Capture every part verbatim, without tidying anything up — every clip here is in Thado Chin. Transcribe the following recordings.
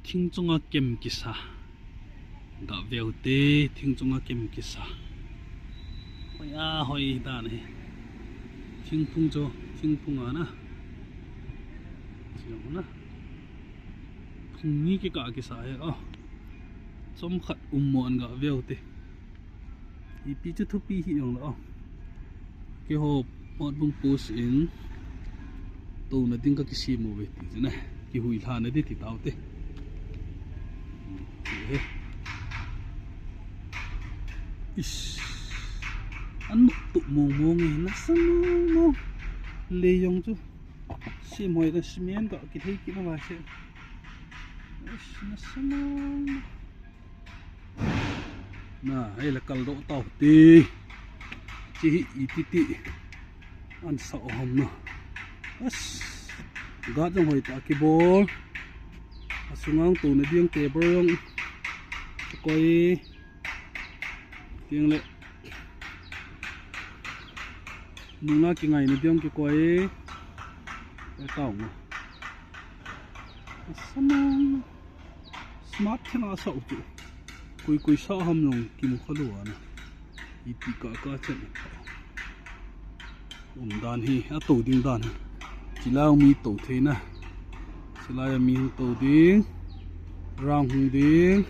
Thing chunga kem kisa. Ga veu te, thing chunga kem kisa. Hoi a, hoi dan hi. Thingphung chu, thingphung a na. Chiang na. Phung ni kikah kisa hi, oh. Chomkhat um mo an ga veu te. Ipi chu thupi hi jong la, oh. Keiho pot bung post in touna ding ka kisem uve ti chu na. Kihui lhana ding ti tau te. Ti he. Ish. An nok tu mong mong e, nasa mong mong. Lei jong chu. Sem hoi ta cement ka kithei kit na lai se. Ish, nasa mong mong. Na, hei la kal doh tau te. Chi hi iti ti. An sa o ham na. As. Gat jong hoi ta kibol. Asungang touna ding table jong kikoi. Tiang le. Nunga kingai na ding kikoi. E tau ma. Asamang. Smart thena sa u chu. Kui kui sa ham jong kimu kha lou ana. Ipi ka ka chen. Um dan hi, a to ding dan hi. Chilai mi to thei na. Chilai mi to ding. Rang hung ding.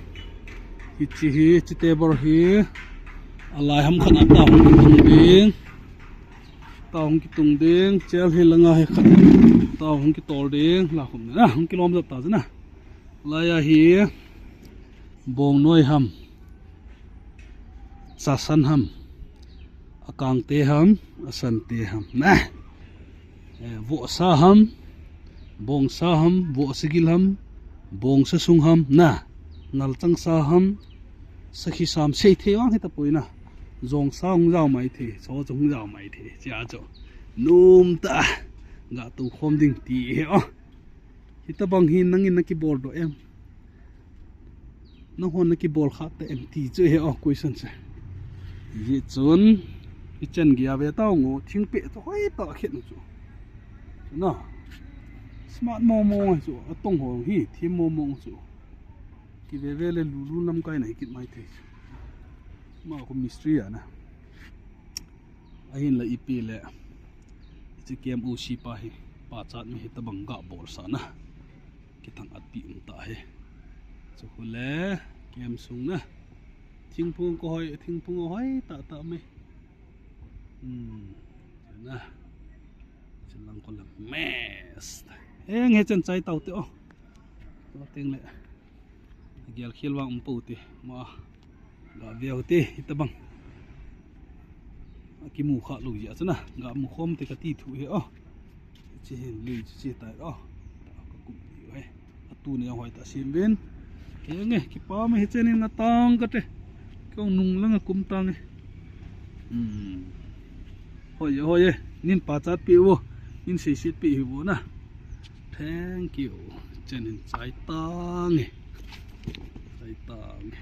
Hichi hi, chi table hi. Alai ham khat a ta hung ding. Ta hung kitung ding. Chel hi langa hi khat. Ta hung kitol ding. La khum na. Hung kilom jap ta na. Laiya hi bong noi ham, chasan ham, akangte ham, asante ham. Na. Eh, vohsa ham, bongsa ham, vohsa gil ham, bongsa sung ham. Na. Ngalchang sa ham, sakhi sam sei thei vang hita poi na. Jong sa hung jao mai thei, so hung jao mai thei. Chia cho. Num ta. Ga tu khom ding ti he o. Hitabang hi nangin nakibol doh em? Nanghon nakibol kha ta em ti chu hi o question se. Hichun, hichan gei a ve tau ngo, thingpeh chu hoi ta khet chu. Na. Smart momo chu, atong ho hi, thim momo chu. Kive ve le lulu lamkai na hi kit mai thei chu. Ma ko mistri a na. Ahin la ipi le. Hiche K M O C pa hi, pachat mi hitabang ga bol sa na. Kithang at pi um ta hi. Chu khu le, K M sung na. Thingphung ko hoi, thingphung hoi ta ta mai. Hmm. Chu na. Chu lang ko le mess. Eng he chen chai tau te o. To teng le. Gel khel vang um pou te. Ma. Ga veu te, hitabang. Akimu kha lou jeh a chu na. Ga mu khom te kati thu hi o. Chi hin lui chi chi tai o. Ta ka kum ti o he. Atu ne hoi ta sim vin. Ke nge, kipa me hi chen in nga tang ka te. Kong nung langa kum tang e. Hmm. Hoi e, hoi e. Nin pachat pi u. Nin seiset pi hi u na. Thank you. Chen in chai tang e. Chai tang e.